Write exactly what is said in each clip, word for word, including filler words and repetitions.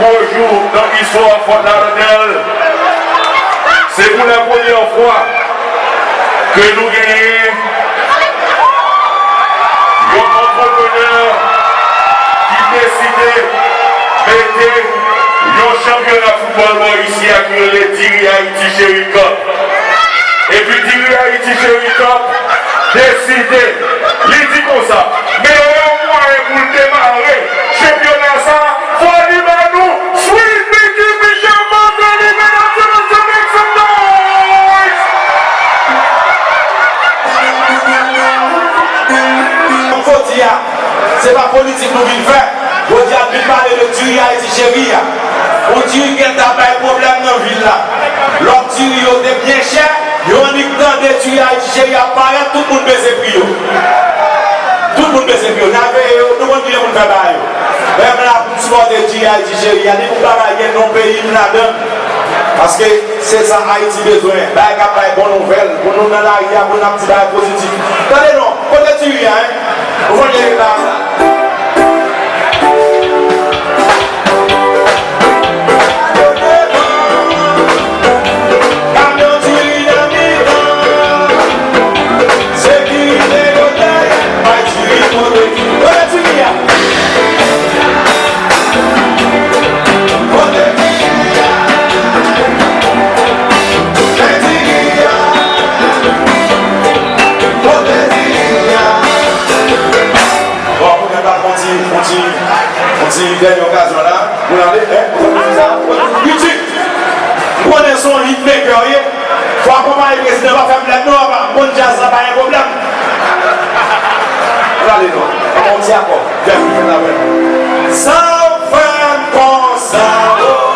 Gwo jou nan istwa Fort Lauderdale, se pou la premyè fwa ke nou genyen yon antreprenè ki deside mete yon chanpyona foutbòl bò isi a ki rele Diri Ayiti Cheri Cup. Epi Diri Ayiti Cheri Cup deside, li di konsa, meyè mwayen pou l demare chanpyona sa a, fò li ban nou Sweet Mickey Fisherman, mesye, mesye, make some noise! Jodi a, se pa politik nou vin fè. Jodi a, n vin pale de diri Ayiti Cheri a. Yon diri ki gentan bay pwoblèm nan vil la. Lòt diri yo te byen chè, yo annik tande diri Ayiti Cheri ap parèt, tout moun bese pri yo. Tout moun bese pri yo. N a veye yo, nou konn ki jan pou n fè bagay yo. Men m la pou m sipòte diri Ayiti Cheri a, li pou bagay gen non peyi m ladan l. Paske se sa Ayiti bezwen. Bagay k ap bay bon nouvèl, pou nou nan lari a, pou n ap di bagay pozitif. Tande non, kote diri a, en? Ou konn diri la? Bon, pou mwen pa fè yon ti, yon ti, yon ti dènye okazyon la, pou n ale, en, pou n sa, YouTube. Ou konnen se yon hitmaker w ye. Fò akonpaye prezidan, pa fè m lèd non, papa. M konn djaz la, pa gen pwoblèm. N ale non. An yon ti akò. Djaz ki fèt avè nou. Sa w fè m konsa, oh.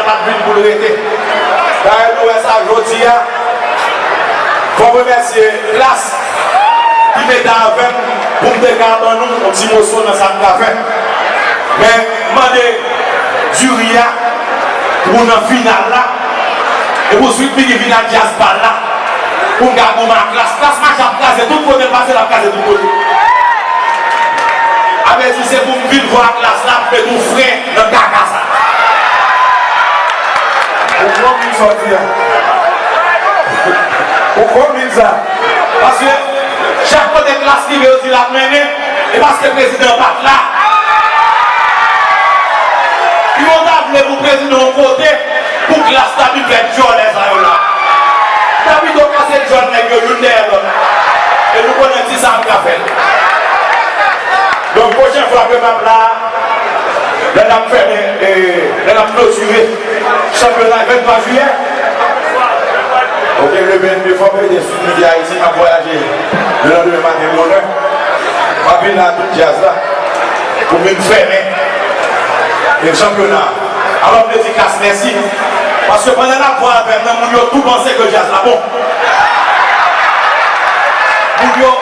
L ap vin pou l rete. Dayè, nou wè sa jodi a. Fò m remèsye Klass ki mete avè m pou m te ka ban nou yon ti moso nan sa m ka fè. Men, m mande jiri a pou nan final la, e pou Sweet Micky vin ak djaz pa l la, pou m ka goumen ak Klass. Klass mache ap kraze tout kote l pase, l ap kraze tout kote. A vle di se pou m vin vwa Klass la, pou met yon fren nan kaka sa. Ou konprann sa w di a? Ou konprann sa? Paske chak kote Klass rive, yo di l ap mennen, e paske prezidan pa t la. Yo ta vle pou prezidan yon kote, pou Klass ta vin fè djòlè sa yo la. Ta pito kase djòl nèg yo youn dèyè lòt. E nou konnen ti sa m ka fè l. Donk, pwochen fwa ke m ap la, lè n ap fèmen, e, lè n ap klotire chanpyona vennntwa jiyè. Ok, le vennde, fò m rete sou midi Ayiti, m ap vwayaje le landemen maten bonè. M ap vin la tout djaz la pou m vin fèmen e chanpyona. Alò, m vle di Klass mèsi. Paske pandan n ap vwa avè m nan, moun yo tou panse ke djaz la bon. Moun yo,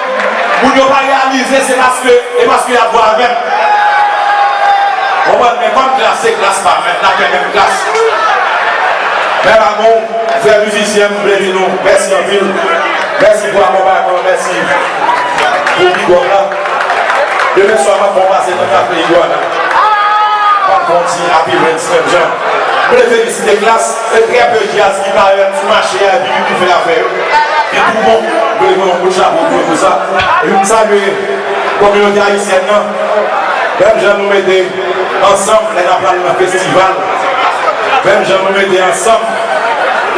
moun yo pa reyalize se paske, e paske y ap vwa avè m. Konprann, men kòm Klass se Klass pa m, n ap fè menm Klass. Mèm amou, frè mizisyen, m vle di nou mèsi anpil. Mèsi pou akonpayman, mèsi pou big up la. Demen swa, m ap fè yon pase nan kafe Iguana. M ap fè yon ti happy events menm jan. M vle felisite Klass, e trè pe djaz ki parèt sou mache a epi ki fè afè yo. Ki tou bon, m vle voye yon kout chapo pou yo pou sa. Epi m salye kominote ayisyèn nan. Menm jan nou mete ansanm lè n ap pral nan festival, menm jan nou mete ansanm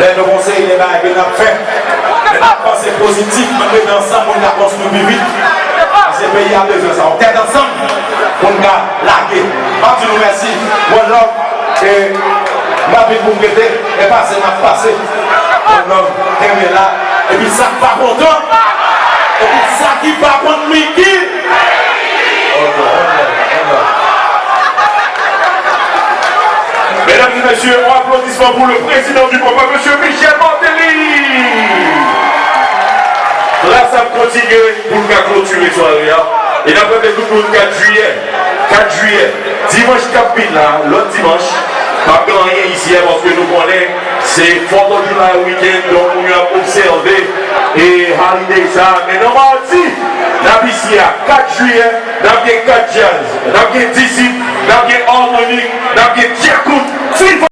lè nou gon seri de bagay ke n ap fè, lè n ap panse pozitif, ann rete ansanm pou n ka konstwi pi vit. Paske peyi a bezwen sa. Yon tèt ansanm pou n ka lage. M ap di nou mèsi. One love. E m ap vin pou m rete. E pase, m ap pase. One love. Kenbe la. Epi sa k pa kontan, epi sa ki pa konn Micky. Medam e mesye, yon aplodisman pou le prezidan di konpa, mesye Michel Martelly. Klass ap kontinye pou n ka klotire sware a. E n ap raple tout moun kat jiyè. Kat jiyè. Dimanch k ap vin la, lòt dimanch, p ap gen anyen isi a, paske nou konnen se Fourth of July weekend, donk moun yo ap obsève e holiday sa a. Men nan madi, n ap isi a, kat jiyè, n ap gen kat djaz, n ap gen Disip, n ap gen Harmonik, n ap gen Djakout, Divan.